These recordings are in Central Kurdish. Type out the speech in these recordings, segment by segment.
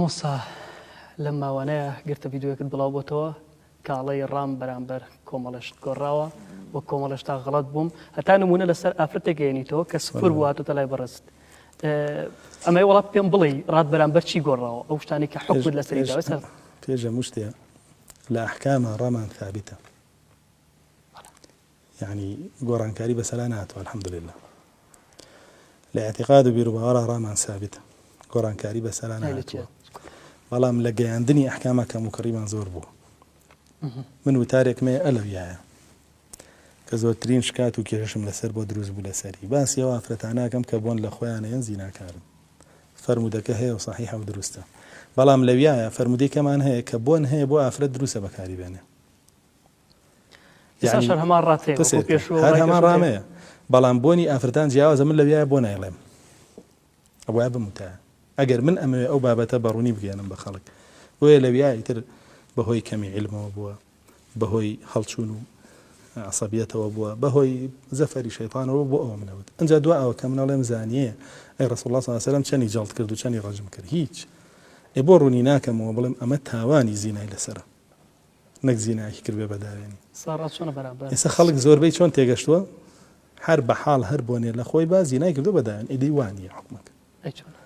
مامۆستا لەم ماوانەیە گرتە ڤیدیۆیەکت بڵاو بۆتەوە کاڵەی ڕام بەرامبەر کۆمەڵە شت گۆڕاوە و کۆمەڵە شتا غەڵەت بووم هەتا نمونە لەسەر ئافرەتێک گەێنیتەوە کە سفر بوو هاتۆتە لای بەڕێزت ئەمەی وڵات پێم بڵێ ڕات بەرامبەر چی گۆڕاوە ئەو شتانی کە حکومت لەسەری داوە سەر پێش هەموو شتێ لە ئەحکامە ڕامان ثابتە یەعنی گۆڕانکاری بەسەرا نەهاتوە الحمدللە لە ئیعتیقاد و بیروباوەڕا ڕامان سابتە گۆڕانکاری بەسەرا نەهاتوە بەڵام لە گەیاندنی ئەحکامە کەموکڕیمان زۆر بوو من وتارێکم هەیە ئەلەویایە کە زۆرترین شکات و کێشم لەسەر بۆ دروست بوو لەسەری باسی ئەو ئافرەتانەکەم کە بۆن لە خۆیان هەیەن زیناکارن فەرموودەکە هەیە و سەحیحە و دروستە بەڵام لەویایە فەرموودەی کەمان هەیە کە بۆن هەیە بۆ ئافرەت دروستە بەکاری بێنێ ئێستاش هەر هەمان ڕات هەیە وەکو پێشوو هەر هەمان ڕام هەیە بەڵام بۆنی ئافرەتان جیاوازە من لەویایە بۆ نایڵێم ئەبوایە بموتایە ئەگەر من ئەمەوێ ئەو بابەتە بە ڕوونی بگەیەنم بە خەڵک بۆیە لەویایە ئیتر بەهۆی کەمی عیلمەوە بووە بەهۆی هەڵچوون و عەسەبیەتەوە بووە بەهۆی زەفەری شەیتانەوە بۆ ئەوە منەوت ئەجا دوا ئەوە کە منەڵێم زانیە ئەی ڕسول الله صلی الله علیه وسلم چەنی جەڵد کرد و چەنی ڕەجم کرد هیچ ئێ بۆ ڕوونی ناکەمەوە بڵێم ئەمە تاوانی زینای لەسەرە نەک زینایەکی کردبێ بە داوێنی. ساڕا چۆنە بەرامبەر؟ ئێستا خەڵک زۆربەی چۆن تێگەشتووە هەر بە حاڵ هەر بۆنێ لە خۆی با زینای کردووە بە داوێن ئیدی وا نییە حوکمەکە. ئەی چۆنە؟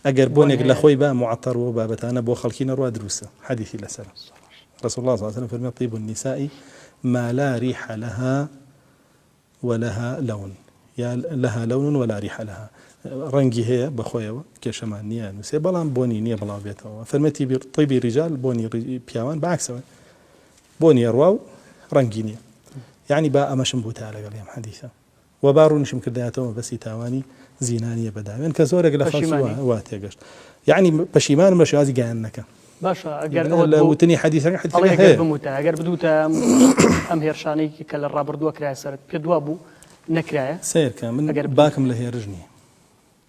ئەگەر بۆنێک لە خۆی با معطر و بابەتانە بۆ خەڵکی نەڕوا دروستە حەدیثی لەسەرە. رسول الله صلی الله علیه وسلم فەرمی طیب النساء ما لا ريح لها ولها لون یا لها لون ولا ریح لها ڕەنگی هەیە بەخۆیەوە کێشەمان نییە نووسێ بەڵام بۆنی نییە بڵاو بێتەوە فەرمێ طیبی ریجال بۆنی پیاوان بەعکسەوە بۆنی ئەڕوا و ڕەنگی نییە یعنی با ئەمەشم بوتا لەگەڵ ئەم حەدیثە و با ڕوونیشم کردایەتەوە بەسی تاوانی زینا نییە بەداوێن کە زۆرێک لە خەڵکی وا تێگەشت یعنی پەشیمانم لە شێوازی گەیاندنەکە باشە ئەگەر ئەوەت لە وتنی حەدیثەکە حەدیثەکە ئەڵێ هەیە بموتە ئەگەر بدوتە ئەم هێرشانەی کە لە ڕابردووە کرایە سەرت پێت وا بوو نەکرایە سەیرکە من ئەگەر باکم لە هێرش نییە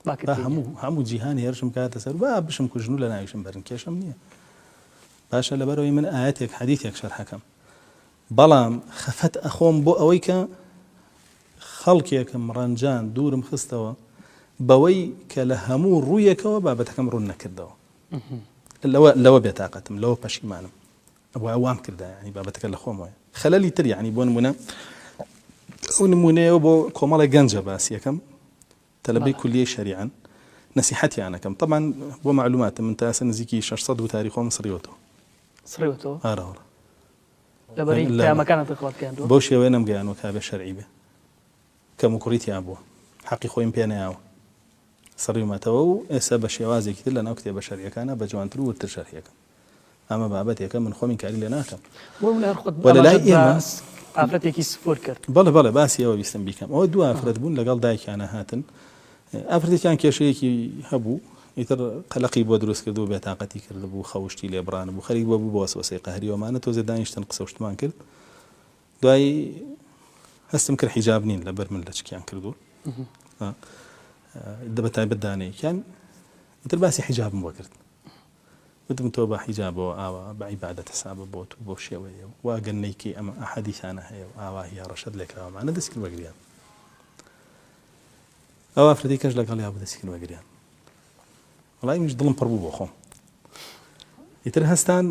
باکت با پێی نییە. هەموو هەموو جیهان هێرشم کاتە سەر با بشم کوژن و لە ناویشم بەرن کێشەم نییە باشە لەبەرەوەی من ئاەتێک حەدیثێک شەرحەکەم بەڵام خەفەت ئەخۆم بۆ ئەوەی کە خەڵکێکم ڕەنجان دوورم خستەوە بەوەی کە لە هەموو ڕوویەکەوە بابەتەکەم ڕوون نەکردەوە لەوە لەوە بێتاقەتم لەوە پەشیمانم ئەبوایە وام کردایە یعنی بابەتەکە لە خۆمەوەیە خەلەلی تر یعنی بۆ نمونە ئەو نمونەیەوە بۆ کۆمەڵێک گەنجە باسیەکەم تەلەبەی کولیەی شەریعەن نەسیحەتیانەکەم طبعا بۆ معلوماتە من تا ئێستا نزیکی 600 وتاری خۆم سڕیوەتەوە سڕیوەتەوە ئارە وەڵا لەبەری پەیامەکانت غەڵەت گەیاندووە بەو شێوەیە نەمگەیانوە کابێ شەرعی بێ کەموکوڕی تیا بووە حەقی خۆیم پێ نەیاوە سڕیومەتەوە و ئێستا بە شێوازێکی تر لەناو کتێبە شەرعیەکانا بە جوانتر و وردتر شەرحی ئەکەم. ئەمە بابەتێکە من خۆم ئینکاری لێ ناکەم. بۆ نمونە هەر خۆت وە لەلای ئاماژەت بە ئێمە ئافرەتێکی سفور کرد. بەڵێ بەڵێ باسی ئەوە ویستم بیکەم. ئەوە دوو ئافرەت بوون لەگەڵ دایکیانا هاتن. ئافرەتێکیان کێشەیەکی هەبوو ئیتر قەلەقی بۆ دروست کردبوو بێتاقەتی کردبوو خەوشتی لێ بڕانبوو خەریک بوو بوو بە وەسوەسەی قەهری و ئەمانە تۆزێ دانیشتن قسە و شتمان کرد. دوایی هەستم کرد حیجاب نین لەبەر من لەچکیان کردووە دە بە تایبەت دانەیەکیان ئیتر باسی حیجابم بۆ کرد وتم تۆ بە حیجابەوە ئاوا بە عیبادەت حسابە بۆ تو بۆ شێوەیە و ئەگەر نەیکەی ئەمە ئەحادیثانە هەیە و ئاوا هی ڕەشەت لێکراوەمانە دەست کرد بە گریان ئەو ئافرەتی کەش لەگەڵ یا بوو دەستی کرد بە گریان وەڵای منیش دڵم پڕ بوو بۆ خۆم ئیتر هەستان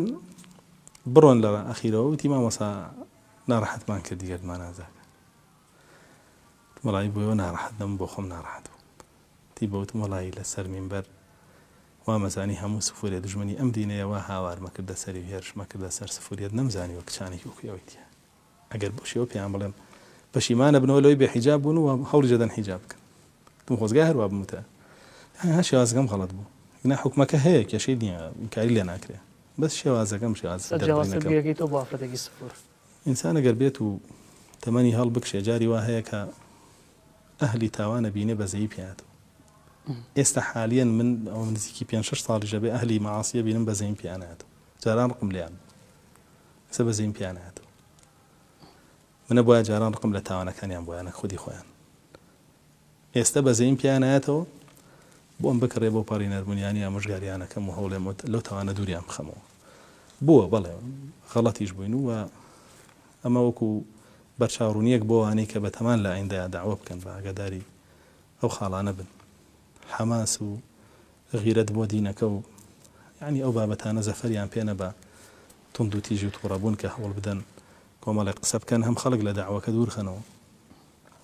بڕۆن لە ئەخیرەوە وتی مامۆسا ناڕەحەتمان کردی گەردمان ئازاکە وەڵی بۆیەوە ناڕەحەت نەم بۆ خۆم ناڕەحەت بوو تی بەوتم وەڵی لەسەر مینبەر وامەزانی هەموو سفورێ دژمنی ئەم دینەیە وا هاوارمە کردە سەری و هێرشمە کردە سەر سفوریەت نەمزانیوە کچانێکی وەکو ئەوەی تیا ئەگەر بەو شێوە پێیان بڵێم پەشیمان ئەبنەوە لەوەی بێ حیجاب بوون و هەوڵیش دەدەن حیجاب بکەن. وتم خۆزگا هەر وا بموتایە. ها شێوازەکەم غەڵەت بوو. نا حوکمەکە هەیە کێشەی نییە ئینکاری لێ ناکرێ. بەس شێوازەکەم شێواز سەر جیاوازتر دەربڕینەکەم. بیرەکەی تۆ بۆ ئافرەتێکی سفور. ئینسان ئەگەر بێت و تەمەنی هەڵبکشێ جاری وا هەیە کە ئەهلی تاوان ئەبینێ بەزەیی پێیاتەوە. ئێستا حالیەن من ئەوە نزیکی پێنج شەش ساڵیش ئەبێ ئەهلی مەعاسی ئەبینم بەزەییم پێیان نایەتەوە. جاران ڕقم لێیان بوو. ئێستا بەزەییم پێیان نایەتەوە. منە بوایە جاران ڕقم لە تاوانەکانیان بوایە نەک خودی خۆیان. ئێستا بەزەییم پێیان نایەتەوە بۆم بکڕێ بۆ پەڕی نەرمونیانی ئامۆژگاریانەکەم و هەوڵێم لەو تاوانە دووریان بخەمەوە. بووە بەڵێ غەڵەتیش بووین و ئەمە وەکو بەرچاوڕوونییەک بۆ ئەوانەی کە بەتەمان لە ئایندەیا دەعوە بکەن بە ئاگاداری ئەو خاڵانە بن. حەماس و غیرەت بۆ دینەکە و. یەعنی ئەو بابەتانە زەفەریان پێ نەبا توندوتیژی و توڕەبوون کە هەوڵ بدەن کۆمەڵێک قسە بکەن هەم خەڵک لە دەعوەکە دوور خەنەوە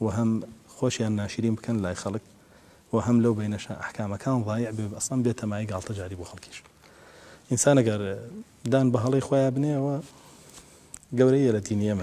و هەم خۆشیان ناشرین بکەن لای خەڵک و هەم لەو بەینەشا ئەحکامەکان ضایع بێ ئەسڵەن بێتە مایەی گاڵتەجاری بۆ خەڵکیش. ئینسان ئەگەر دان بە هەڵەی خۆیا بنێ ئەوە گەورەییە لە دینی ئێمە.